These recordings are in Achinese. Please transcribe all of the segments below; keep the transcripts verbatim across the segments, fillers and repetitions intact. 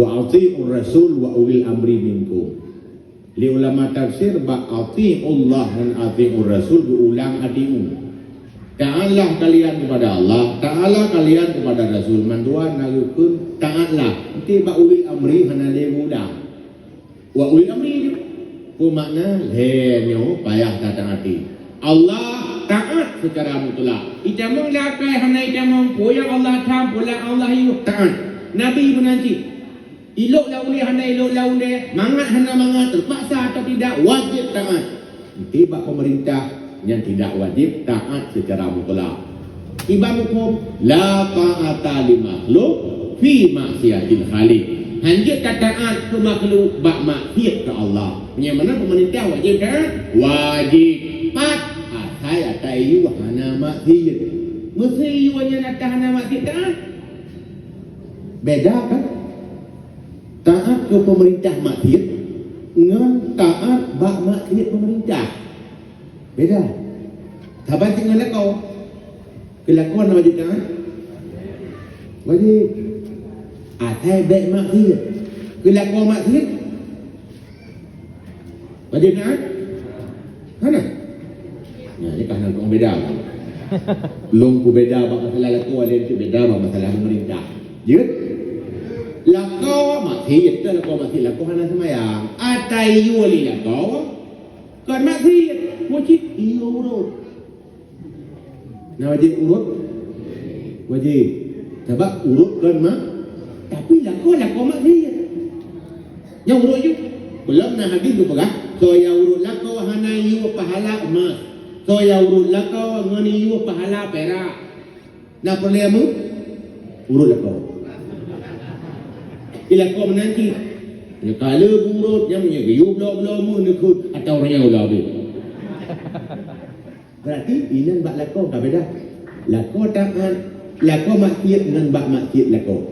"Wa ati'ur rasul wa ulil amri minkum." Lé ulama tafsir, bak "ati'ullah" ngon "ati'ur rasul" geuulang "ati'u". Taatlah kalian kepada Allah, taatlah kalian kepada Rasul. Mandua na geukheun taatlah. Enti bak ulil amri hana lé geuulang. Wa ulil amri jih. Peue makna? Lhèe nyoe payah tataati. Allah taat secara mutlak. Itamong lakèe hana itamong, peue nyang Allah tham, peue nyang Allah yue, taat. Nabi meunan cit. Ilok lam ulèe hana ilok lam ulèe, mangat hana mangat, terpaksa atau tidak, wajib taat. Enti bak pemerintah, nyan tidak wajib taat secara mutlak. Iban huköm, la ta'ata li makhluk fi maksiatil khaliq. Hanjeuet tataat keu makhluk bak maksiat keu Allah. Nyang mana pemerintah wajib taat? Wajib. Pat? Asai ata yue hana maksiat. Meusé yue nyan ata hana maksiat taat? Beda kan? Taat keu pemerintah maksiat ngon taat bak maksiat pemerintah. Beda. Saban cit ngon lakoe. Keu lakoe na wajib taat? Wajib. Asai bèk maksiat. Keu lakoe maksiat? Wajib taat? Hana? Nah, ni kan kong beda. Lôn ku beda bak masalah lakoe, lain tu beda bak masalah pemerintah. Jeuet? Lakoe maksiat, lakoe maksiat, lakoe hana seumayang. Ata yue lé lakoe, kon maksiat. Meucit yue urot. Na wajib urot? Wajib. Sabab urot kon mak, tapi lakoe, lakoe maksiat. Nyang urot yue. Peulom na hadis geupeugah, soe nyang urot lakoe hana yue pahala emas. Soe nyang urot lakoe ngon yue pahala pirak. Na peureulèe meu? Urot lakoe. Di lakoe meunan cit. Nyang ka lheueh urot, nyang meunyoe geuyue bloe-bloe meu neukheun atau ureueng nyang ulah abéh. Berarti inan bak lakoe ka beda. Lakoe taat, lakoe maksiat ngon bak maksiat lakoe.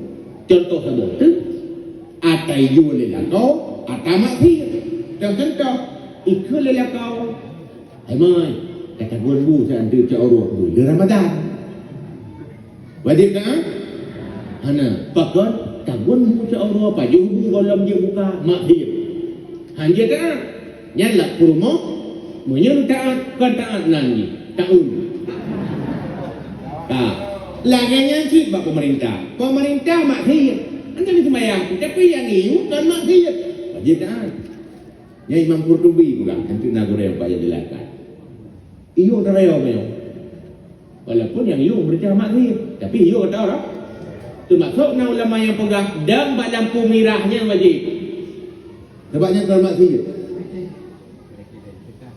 Contoh saboh teuk, ata yue lé lakoe, ata maksiat. Contoh, ikheun lé lakoe, "Hai mai, ka tagun bu siat anteuk cot uroe buleuen Ramadhan." Wajib kan? Hana. Pakon tagun bu cot uroe, pajoh bu gohlom jeuet buka, maksiat. Hanjeuet taat. Nyan lam peurumoh, meunyoe taat, kon taat nan jih, taun. Ka. Lagèe nyan cit bak pemerintah. Pemerintah maksiat. Hana diseumayang, tapi nyang yue kon maksiat. Wajib taat. Nyan Imam Qurtubi peugah, enteuk na gurèe bak nyang jelaskan. Yue tarayo meunyoe. Walaupun nyang yue meurintah maksiat, tapi yue kata orang. Teumasok na ulama nyang peugah, dong bak lampu mirah nyan wajib. Sabab nyan kon maksiat.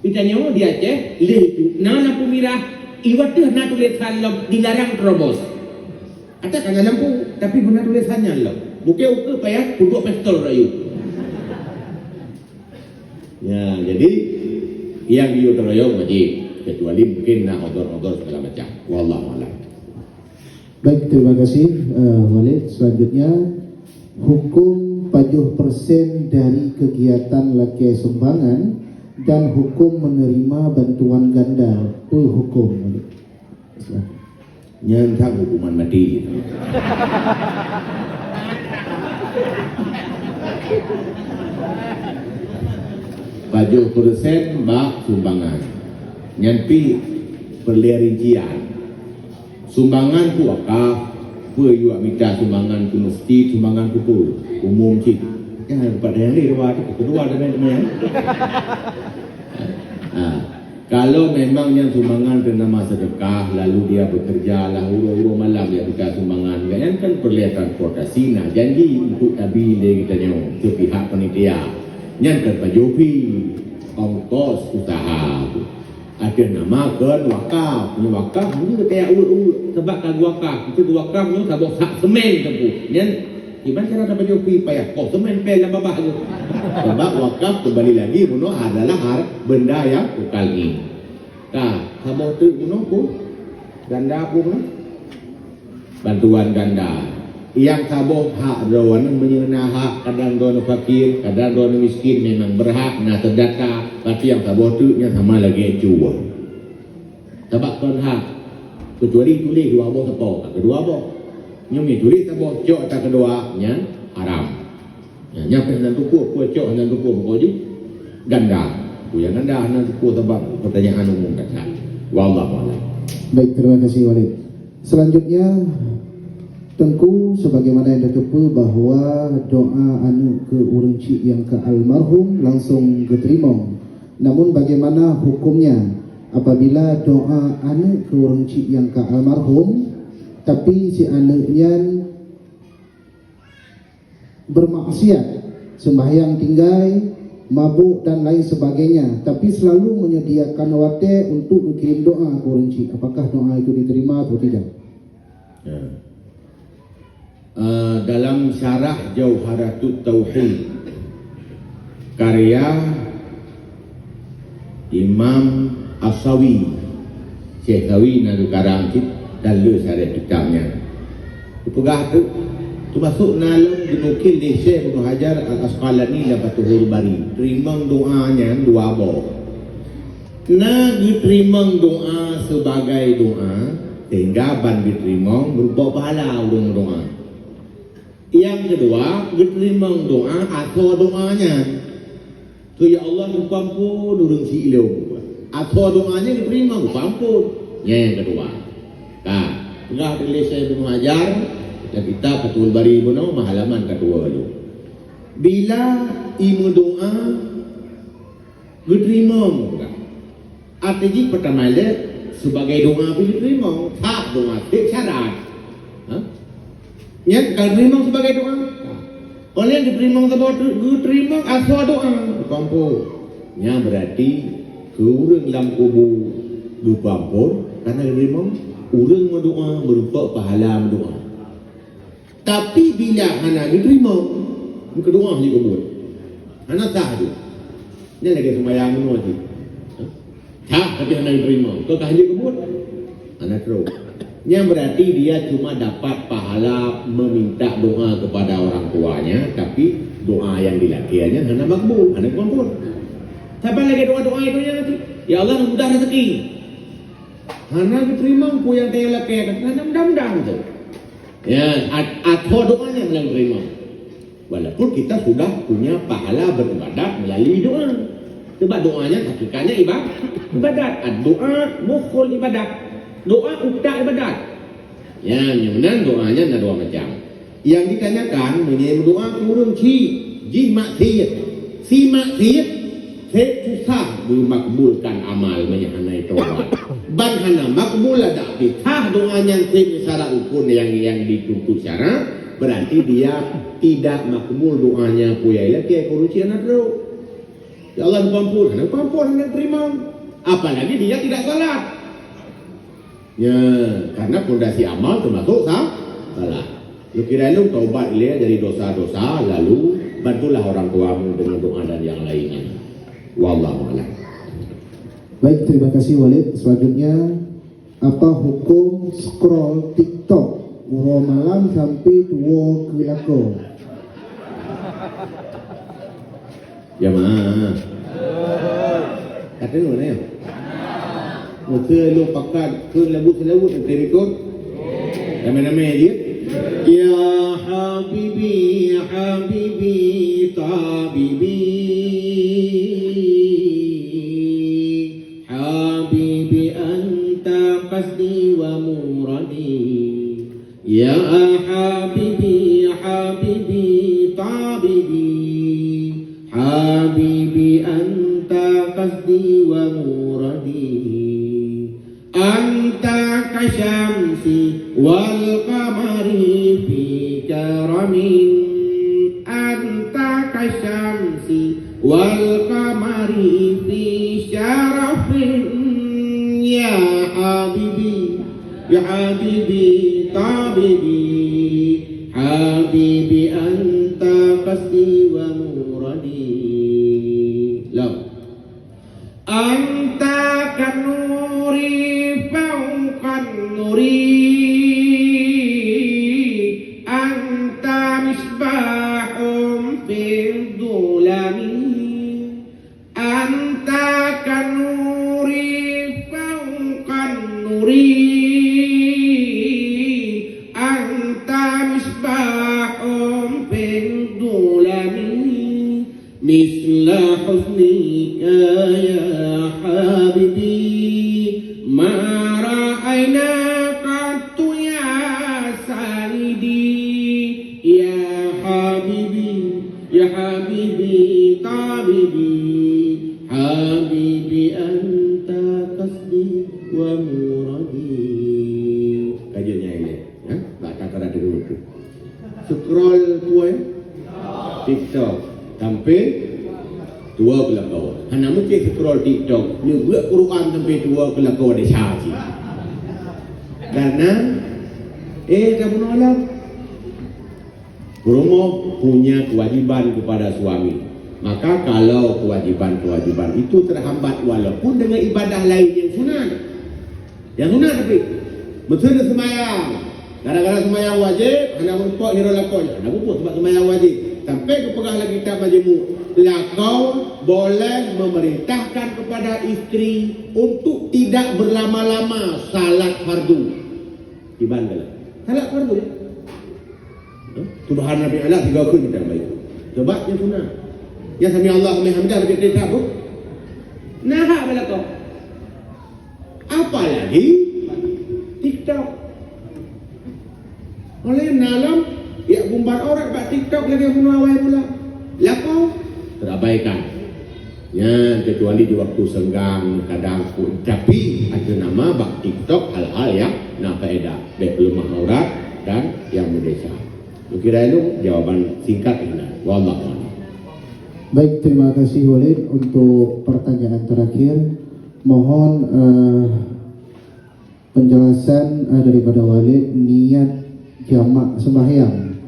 Geutanyoe di Aceh, lheueh tu na lampu mirah, iwat teuh na tulésan lom dilarang terobos. Ata ka na lampu, tapi beuna tulésan nyan lom. Bukée ukeue payah peuduek pistol rayeuk. Ya, jadi nyang geuyue teuroyong wajib, kecuali mungkin na odor-odor segala macam. Wallahu a'lam. Baik, terima kasih, eh, Walid. Selanjutnya, hukum pajoh persen dari kegiatan lakée sumbangan dan hukum menerima bantuan ganda. Peue hukum, Walid? Silakan. Nyan that hukuman maté. Pajoh persen bak sumbangan. Nyan pih peureulée rincian. Sumbangan keu wakaf, peue yue mita sumbangan keu meuseujid, sumbangan keu peue? Umum cit. Kan pat nyang lé dua tu, keudua dan lain-lain. Ha. Kalau memang nyan sumbangan keu nama sedekah, lalu dia bekerja lah uroe-uroe malam dia buka sumbangan, nyan kan peureulée transportasi, na janji untuk tabi lé geutanyoe keu pihak panitia. Nyan kan pajoh pih ongkos usaha tu. Ada nama kon wakaf, nyoe wakaf nyoe kaya urut-urut sebab ka geuwakaf, itu geuwakaf nyoe saboh sak semen teupeu. Nyan Kiban cara tapajoh pih payah koh semen pèng lam babah tu. Sebab wakaf kembali lagi bunoe adalah har-, benda yang kekal ni. Ka, saboh teuk bunoe pun ganda pun bantuan ganda. Yang saboh hak droe nyan meunyoe na hak, kadang droe nyan fakir, kadang droe nyan miskin, memang berhak na terdata, tapi yang saboh teuk nyan sama lagèe cue. Sabab kon hak, kecuali tuléh dua boh sapo, ka keudua boh. Nyoe meutuléh saboh cok ata keudua, nyan haram. Nyang pih hana tupeue, peue cok hana tupeue, pokok jih ganda. Peue nyang ganda hana tupeue sabab pertanyaan umum that. Wallahu a'lam. Baik, terima kasih, Walid. Selanjutnya, Teungku, sebagaimana yang teupeue bahwa doa aneuk keu ureueng chik nyang ka almarhum langsung geuteurimong. Namun, bagaimana hukumnya apabila doa aneuk keu ureueng chik nyang ka almarhum, tapi si aneuk nyan bermaksiat, sembahyang tinggai, mabuk dan lain sebagainya, tapi selalu menyediakan watèe untuk geukirém doa keu ureueng chik. Apakah doa itu diterima atau tidak? Ya. Eh, dalam syarah Jauharatut Tauhid karya Imam As-Sawi. Syekh Sawi na geukarang cit dan le syarah kitab nyan. Geupeugah tu, teumasuk na lom geunukil lé Syekh Ibnu Hajar Al-Asqalani lam Fathul Bari. Teurimong doa nyan dua boh. Na geuteurimong doa sibagai doa, sehingga ban geuteurimong meurumpok pahala ureueng doa. Nyang keudua, geuteurimong doa asoe doa nyan. Keu, "Ya Allah, neupeuampôn ureueng si ilôn." Asoe doa nyan geuteurimong, geupeuampôn. Nyan nyang keudua. Ka, peugah tulésan Ibnu Hajar, lam kitab Fathul Bari bunoe, halaman keudua nyoe. Bila imeudoa geuteurimong, peugah. Arti jih, peutama lé, sibagai doa pih geuteurimong, sah doa, seb syarat. Ha? Nyan ka geuteurimong sibagai doa. Óh lheueh geuteurimong saboh, geuteurimong asoe doa, geupeuampôn. Nyan beurati keu ureueng lam kubu geupeuampôn, kareuna geuteurimong, ureueng meudoa meurumpok pahala meudoa. Tapi bila hana geuteurimong, meukeudua jeuet keu buet. Hana sah jih. Nyan lagèe seumayang bunoe jih. Ha? Sah, tapi hana geuteurimong. Keu ka jeuet keu buet? Hana trôk. Nyan berarti dia cuma dapat pahala meminta doa kepada orang tuanya, tapi doa yang dilakèe nyan hana makbul, hana geupeuampôn. Saban lagèe doa-doa itu nyan, "Ya Allah, mudah rezeki." Hana geuteurimong peue nyang tanyoe lakèe, hana mudah-mudahan tu. Ya, at-, asoe doa nyan hana geuteurimong. Walaupun kita sudah punya pahala beribadat melalui doa. Sebab doa nyan hakikatnya iba-, ibadat. Doa mukhul ibadat. Doa utak ibadat. Ya, nyan meunan doa nyan na dua macam. Nyang ditanyakan, meunyoe meudoa keu ureueng chik, jih maksiet. Si maksiet, seb susah geumakbulkan amal meunyoe hana tobat. Ban hana makbul adak pih sah doa nyan seb meusyarat rukun nyang, nyang dituntut syarat, berarti dia tidak makbul doanya peue nyang ilakèe keu ureueng chik hana trôk. Ya Allah, neupeuampôn, hana geupeuampôn, hana geuteurimong. Apalagi dia tidak salat. Ya, karena pondasi amal termasuk sa-, salah. Lôn kira lôn taubat ilèe dari dosa-dosa, lalu bantulah orang tuamu dengan doa dan yang lainnya. Wallahu a'lam. Baik, terima kasih, Walid. Selanjutnya, apa hukum scroll TikTok uroe malam sampai tuwoe keu lakoe? Jamaah. Ka deungoe nyoe? Meuseu lôn pakat keu lagu seulaweuet, teurimong ikot? Ramé-ramé jih. Ya habibi, habibi, tabibi. Habibi anta qasdi wa muradi. Ya habibi, habibi, tabibi. Habibi anta qasdi wa muradi. Anta kasyamsi wal qamari fi karamin. Anta kasyamsi wal qamari fi syarafin. Ya habibi, ya habibi, tabibi. Habibi anta qasdi wa muradi. Lam. Anta kanuri fauqan nuri. Anta misbahun fi dhulami. Anta kanuri fauqan nuri. Anta misbahun fi dhulami. مثل حسنك يا حبيبي ما رأينا قط يا سيدي. يا حبيبي، يا حبيبي، طبيبي، حبيبي أنت قصدي ومرادي. Ka jeuet nyan ilée, ha? Bak ka tara deungoe tu. Scroll peue? TikTok. Sampai tuwoe keu lakoe. Hana meusti scroll TikTok. Neubeuet Quran sampai tuwoe keu lakoe desya cit. Karena, eh, ka bunoe lom. Peurumoh punya kewajiban kepada suami. Maka kalau kewajiban-kewajiban itu terhambat walaupun dengan ibadah lain yang sunat. Yang sunat tapi, meuteun seumayang. Gara-gara seumayang wajéb, hana meurumpok hireuen lakoe. Hana meurumpok sebab seumayang wajéb. Sampai geupeugah lagi kitab Majmu', lakoe boleh memerintahkan kepada isteri untuk tidak berlama-lama salat fardu. Kiban kala. Salat fardu. Hah? Subhana Rabbil A'la tiga kali kita baca. Coba yang sunat. Ya sami Allah liman hamidah baca kita apa? Nah, hak bala kau. Apalagi TikTok. Oleh nalam, ya gumbar aurat bak TikTok lagi bunoe awai pula. Lakoe terabaikan. Nyan kecuali di waktu senggang kadang pun. Tapi ada nama bak TikTok hal-hal yang na faedah. Baik peuleumah aurat dan yang meudesya. Kira itu jawaban singkat ini. Wallahu a'lam. Baik, terima kasih Walid untuk pertanyaan terakhir. Mohon, eh, penjelasan, eh, daripada Walid niat jamak sembahyang,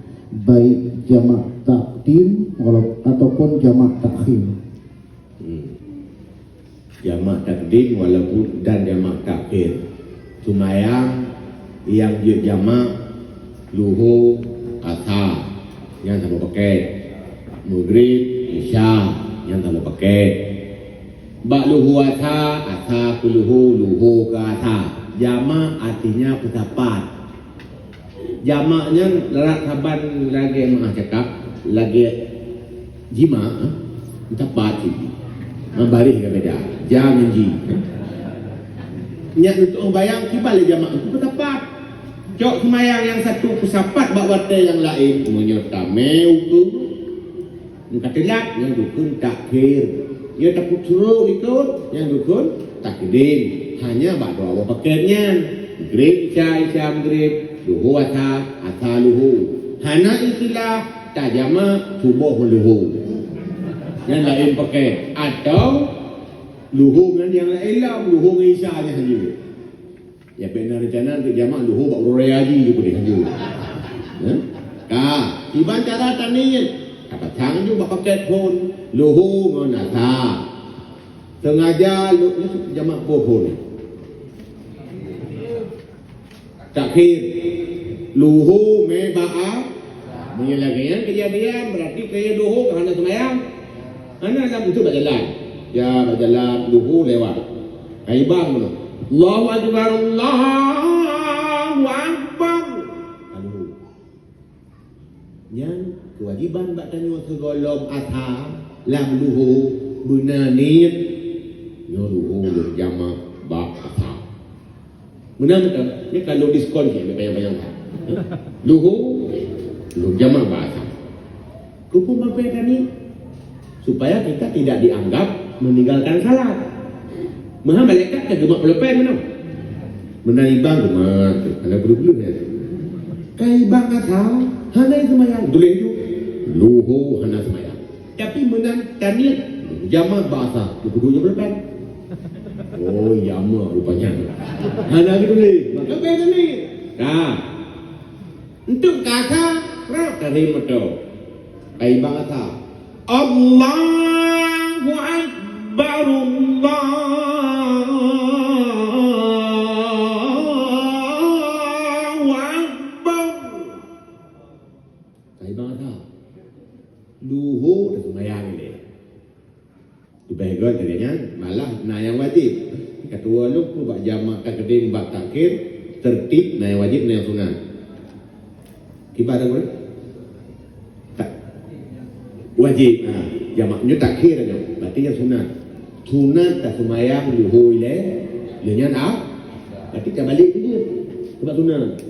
baik jamak takdim walau, ataupun jamak takhir. Hmm. Jamak takdim walaupun dan jamak takhir. Seumayang nyang jeuet jamak luho, asa, nyan saboh pakét. Magrib, isya, nyan saboh pakét. Bak luho asa, asa keu luho, luho keu asa. Jamak artinya peusapat. Jamak nyan rot saban lagée meu'ah cakap, lagée jimak, eh, meusapat cit. Meubaréh ka beda. Ja ngon ji. Nyan untuk bayang kiban lé jamak tu peusapat. Cok seumayang nyang satu peusapat bak watée nyang laén, meunyoe tamé ukeue. Nyang ka teulat, nyang geukheun takhir. Nyang tapeutrok likot, nyang geukheun takdim. Hanya bak dua boh pakét nyan. Magrib, Isya, Isya, Magrib, Luho, Asa, Asa, Luho. Hana istilah tajamak suboh ngon Luho. Nyan laén pakét. Atau Luho ngon nyang laén lom, Luho ngon Isya nyan saja. Ya, bèk na reuncana keu jamak luho bak uroe raya haji ju peudeh haji. Hah? Ka, kiban cara taniet. Tapasang ju bak pakét phon, luho ngon asa. Sengaja lu-, jamak boh phon. Takhir. Luho mè bak a-, meunyoe lagèe nyan keujadian, berarti kaya luho ka hana seumayang. Hana lam, itu bak jalan. Ya, bak jalan, luho lewat. Ka iba meunoe. Allahu Akbar, Allahu Akbar. Aduh. Nyan keuwajiban bak tanyoe sigohlom asa lam luho beuna niet. Nyoe luho lôn jamak bak asa. Meunan beutôi. Nyoe ka lôn diskon cit, bayang-bayang. Luho lôn jamak bak asa. Keupeue mabée taniet? Supaya kita tidak dianggap meninggalkan salat. Meuhan malaikat ka geumat peuleupen meunoe. Meunan iba geumat, hana peudeuh-peudeuh nyan. Ka iba asa, hana seumayang, tuléh ju. Luho hana seumayang. Tapi meunan taniet, jamak bak asa, geupeudeuh ju peuleupen. Oh, jamak rupanya. Hana geutuléh, maka bèk taniet. Nah, Untuk kata, rab tadi moto. Kai bangsa. Allahu Akbar, Allahu Akbar. Kai bangsa. Luho dah sembahyang ni. Leubeh göt lagèe nyan, malah na nyang wajéb. Katuwoe lôn peue bak jamak takdim bak takhir, tertib na nyang wajéb, na nyang sunat. Kiban tapeugah? Tak. Wajéb. Ha. Jamak nyoe takhir nyoe, berarti nyang sunat. Sunat taseumayang luhô ilée, lheueh nyan a-, berarti tabalek tu je. Sebab sunat.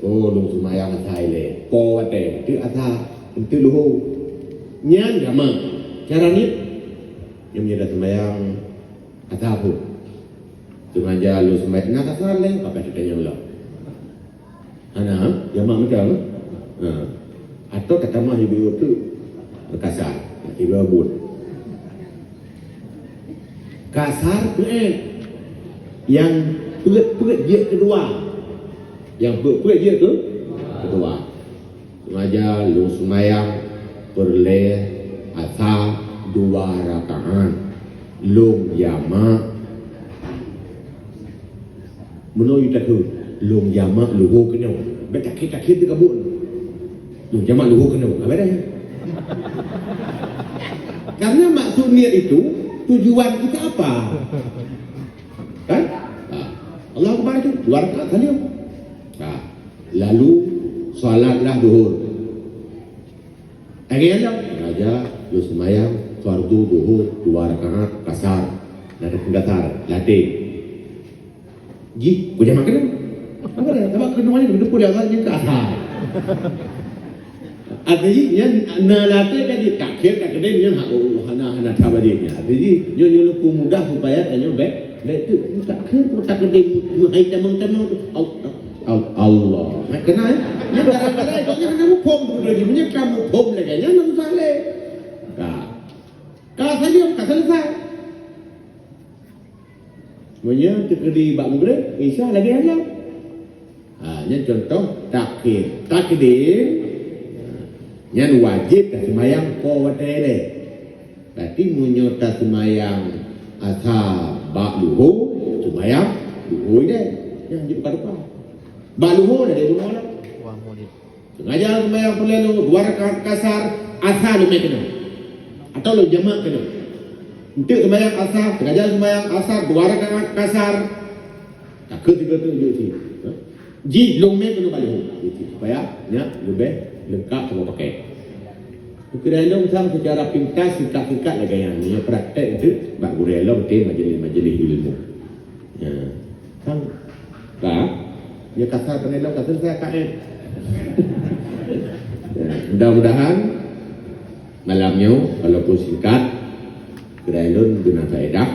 Oh, lôn seumayang asa ilée. Po watée, teuk asa, teuk luhô. Nyan jamak. Cara niet, nyoe meunyoe taseumayang asa pun. Sengaja lôn seumayang na kasar lé, pakai teutanyong lom. Hana, jamak macam, ha. Atau tatamah ibu tu berkasar, ibu abut. Kasar peuet. Yang peuet-peuet jeuet keudua. Yang peuet-peuet jeuet ke? Keudua. Sengaja lôn seumayang peureulée asa dua rakaat. Lôn jamak. Meunoe yue takheun, lôn jamak luhô keunoe. Bék takheun-takheun teuh kabut. Lôn jamak luhô keunoe. Ka beureh. Karena maksud niat itu, tujuan kita apa? Kan? Ha. Allahu Akbar itu, dua rakaat saja. Ha. Lalu, salatlah duhur. Lagée nyan lom, raja lôn seumayang fardu duhur dua rakaat kasar. Nah, rukun kasar, latih. Jih, ku jamak keunoe. Apa dah? Sabab keunoe nyan geuteupeue dia, nyan kasar. Artinya, nyan na latih kan jih, takhir, takeudeh, nyan hak, oh, hana, hana that bajée nyan. Artinya, nyoe, nyoe lôn peumudah supaya tanyoe bék, bék tu, takhir, takeudeh, meuhai tamong-tamong tu. Au, Al-, Allah. Nah, keunan, eh? Nyan kadang-kadang, nyan hana muphom beutôi jih. Meunyoe ka muphom lagée nyan, hana susah lé. Ka. Ka salim, ka selesai. Meunyoe teukeudi bak Maghrib, Isya lagée nyan. Ha, nyan contoh takhir. Takdim. Nyan wajéb taseumayang po watée lé. Berarti meunyoe taseumayang asa bak luhô, seumayang luhô ilée. Nyan jeuet ka lupa. Bak luhô dah dia bunoe lah. Sengaja seumayang peureulée lôn dua rakaat kasar, asa lôn mé keunoe. Atau lôn jamak keunoe. Enteuk seumayang asa, sengaja seumayang asa dua rakaat kasar. Takheun tiga tu jeuet cit. Ha? Jih lôn mé keunoe bak luhô. Jeuet cit. Supaya nyan leubeh leungkap saboh pakét. Keukeudai lôn sang secara pingkas, singkat-singkat lagée nyan. Nyoe praktek tu bak gurée lôn di majelis-majelis ilmu. Ya. Kan? Ka? Ya, kasar keunan lom, kasar saya K M. Ya, mudah-mudahan malam nyoe, walaupun singkat, keukeudai lôn guna faedah,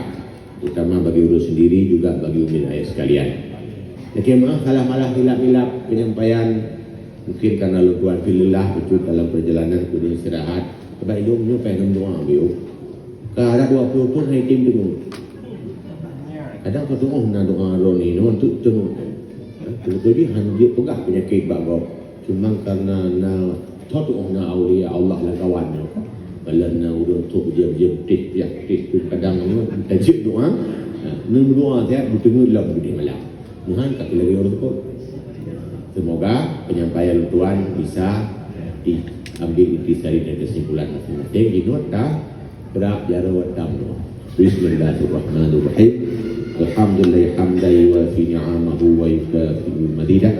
terutama bagi ulôn sendiri, juga bagi umi dan ayah sekalian. Lakée meu'ah, salah malah, hilaf-hilaf penyampaian, mungkin karena lôn tuan pih lelah betul dalam perjalanan, keu lôn istirahat. Sabab ilôn nyoe payah lôn doa beuh. Ka rab dua ploh thon hai tem teungoh. Kadang ka teungoh na doa droeneuh nyoe untuk teungoh. Ha, beutôi jih hana jeuet peugah peunyakét bak gob. Cuma karena na, tho teungoh na aulia Allah lam kawan nyoe. Kalau na ureuëng tu beujieb-jieb teh, piah teh tu kadang nyoe, tajeuet doa. Ha, neumeudoa siat, beuteungeut lom beudeh malam. Tuhan ka lagée ureuëng seupôt. Semoga penyampaian lôn tuan bisa diambil intisari dan kesimpulan masing-masing. Ingat ka, brat jaroe tam doa. Bismillahirrahmanirrahim. Alhamdulillah hamdan yuwafi ni'amahu wa yukafi'u mazidah.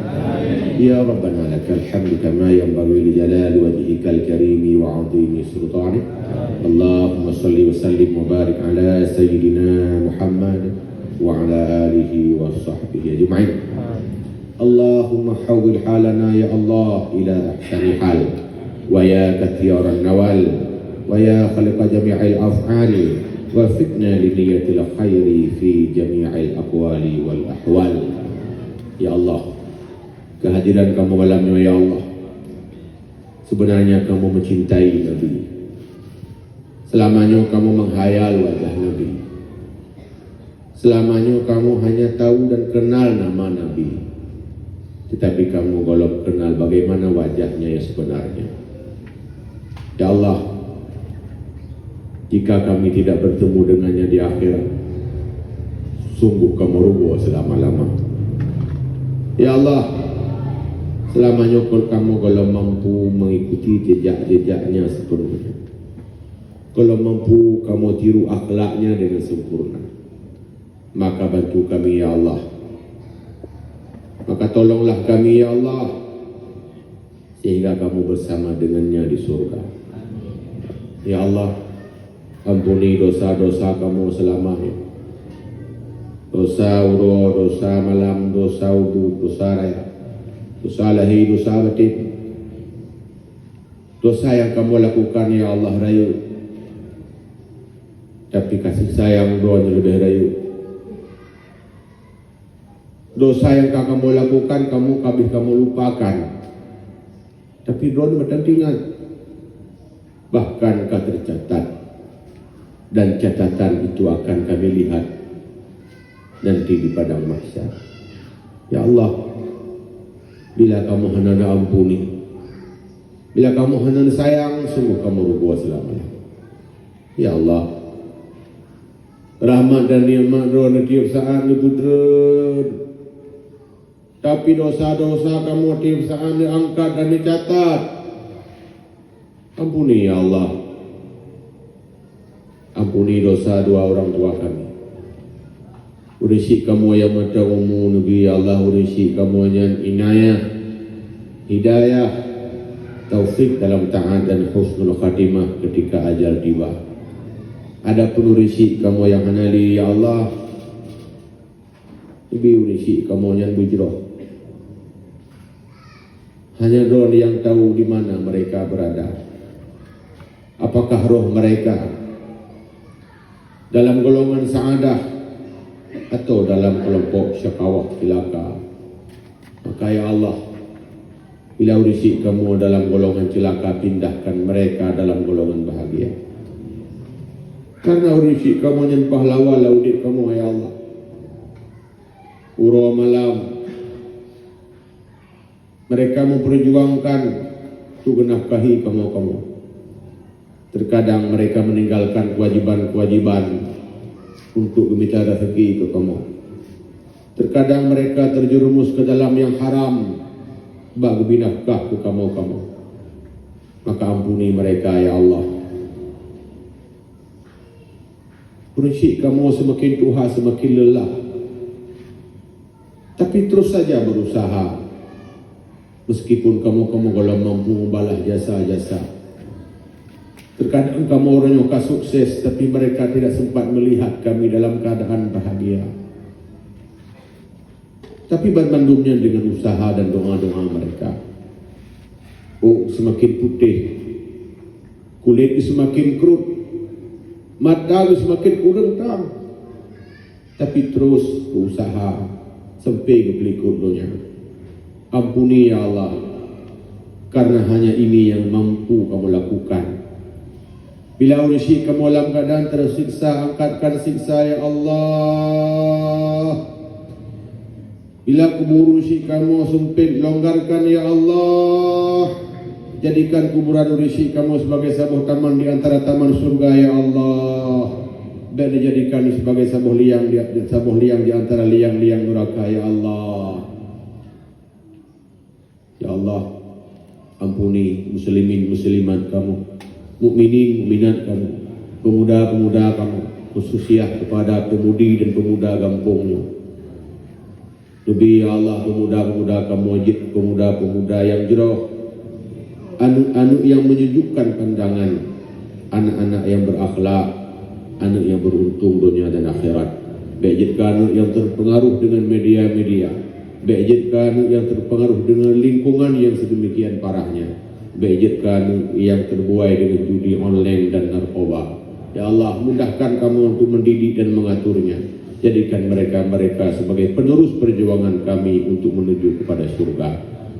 Ya Rabbana lakal hamdu kama yanbaghi li jalali wajhikal karimi wa 'azimi sultanik. Allahumma salli wa sallim wa barik ala sayyidina Muhammad wa ala alihi wa sahbihi ajma'in. Allahumma hawwil halana ya Allah ila ahsani hal, wa ya kathiran nawal, wa ya khaliqa jami'il af'al, waffiqna li niyatil khairi fi jami'il aqwali wal ahwal. Ya Allah, kehadiran kamu malam nyoe ya Allah, sebenarnya kamu mencintai Nabi. Selama nyoe kamu menghayal wajah Nabi. Selama nyoe kamu hanya tahu dan kenal nama Nabi, tetapi kamu golom kenal bagaimana wajahnya yang sebenarnya. Ya Allah, jika kami tidak bertemu dengannya di akhirat, sungguh kamu rugoe selama-lama. Ya Allah, selama nyoe kamu golom mampu mengikuti jejak-jejaknya sepenuhnya. Kalau mampu kamu tiru akhlaknya dengan sempurna, maka bantu kami, ya Allah. Maka tolonglah kami, ya Allah, sehingga kamu bersama dengannya di surga. Ya Allah, Ampuni dosa-dosa kamoe seulama nyoe. Dosa uroe, dosa malam, dosa udeb, dosa raya, dosa lahé, dosa baten. Dosa nyang kamoe lakukan, ya Allah, rayeuk. Tapi kasih sayang droe nyoe leubeh rayeuk. Dosa nyang ka kamoe lakukan, kamoe ka abéh kamoe lupakan. Tapi droe nyoe meutanti ingat. Bahkan ka teucatat. Dan catatan itu akan kami lihat nanti di padang mahsyar. Ya Allah, bila kamoe hana neuampuni, bila kamoe hana neusayang, sungguh kamoe rugoe seulama-lama. Ya Allah, rahmat dan nikmat droe nyoe tiep saat neupeutreun. Tapi dosa-dosa kamoe tiep saat neuangkat dan neucatat. Ampuni, ya Allah. Ampuni dosa dua orang tua kami. Ureueng syiek kamoe nyang mantong umu neubi, ya Allah, ureueng syiek kamoe nyan inayah, hidayah, taufik dalam taat dan husnul khatimah ketika ajal tiba. Adapun ureueng syiek kamoe nyang hana lé, ya Allah, neubi ureueng syiek kamoe nyan beujroh. Hanya Droe nyang tahu di mana mereka berada. Apakah roh mereka dalam golongan sa'adah atau dalam kelompok syakawah, cilaka? Maka, ya Allah, bila ureueng syiek kamoe dalam golongan cilaka, pindahkan mereka dalam golongan bahagia. Karena ureueng syiek kamoe nyan pahlawan lam udeb kamoe, ya Allah. Uroe malam, mereka memperjuangkan untuk menafkahi kamoe-kamoe. Terkadang mereka meninggalkan kewajiban-kewajiban untuk meminta rezeki ke kamoe. Terkadang mereka terjerumus ke dalam yang haram bak geubi nafkah keu kamoe-kamoe. Maka ampuni mereka, ya Allah. Ureueng syiek kamoe seumaken tuha, seumaken leulah. Tapi terus saja berusaha. Meskipun kamoe-kamoe gohlom mampu membalas jasa-jasa. Terkadang kamoe uroe nyoe ka sukses, tapi mereka tidak sempat melihat kami dalam keadaan bahagia. Tapi banmandum nyan dengan usaha dan doa-doa mereka. Oh, seumaken putéh. Kulét seumaken krot. Mata seumaken kureueng trang. Tapi terus beusaha sampai geupeulikot donya. Ampuni, ya Allah, karena hanya ini yang mampu kamoe lakukan. Bila ureueng syiek kamoe lam keadaan tersiksa, angkatkan siksa, ya Allah. Bila kubur ureueng syiek kamoe sempit, longgarkan, ya Allah. Jadikan kuburan ureueng syiek kamoe sebagai saboh taman di antara taman syurga, ya Allah. Bék dijadikan sebagai saboh liang di, saboh liang di antara liang-liang nuraka, ya Allah. Ya Allah, ampuni muslimin muslimat kamoe, mukminin mukminat kamoe, pemuda-pemuda kamoe, khususiah kepada pemudi dan pemuda gampông nyoe. Neubi, ya Allah, pemuda-pemuda kamoe jeuet pemuda-pemuda nyang jroh, aneuk-aneuk nyang menyejukkan pandangan, aneuk-aneuk nyang berakhlak, aneuk nyang beruntung donya dan akhirat. Bék jeuet keu aneuk nyang terpengaruh dengan media-media. Bék jeuet keu aneuk nyang terpengaruh dengan lingkungan nyang sedemikian parahnya. Bék jeuet keu aneuk nyang terbuai dengan judi online dan narkoba. Ya Allah, mudahkan kamoe untuk mendidik dan mengaturnya. Jadikan mereka-mereka sebagai penerus perjuangan kami untuk menuju kepada syurga.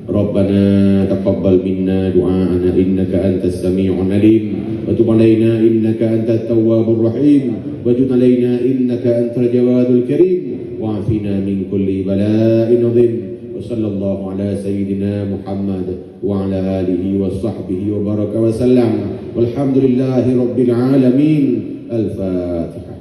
Rabbana taqabbal minna du'aana innaka antas sami'un alim, wa tub alaina innaka antat tawwabur rahim, wa jud alaina innaka antal jawadul karim, wa afina min kulli bala'in azim. Wa sallallahu ala sayyidina Muhammad wa ala alihi wa sahbihi wa baraka wa sallam. Walhamdulillahi rabbil alamin. Al-Fatihah.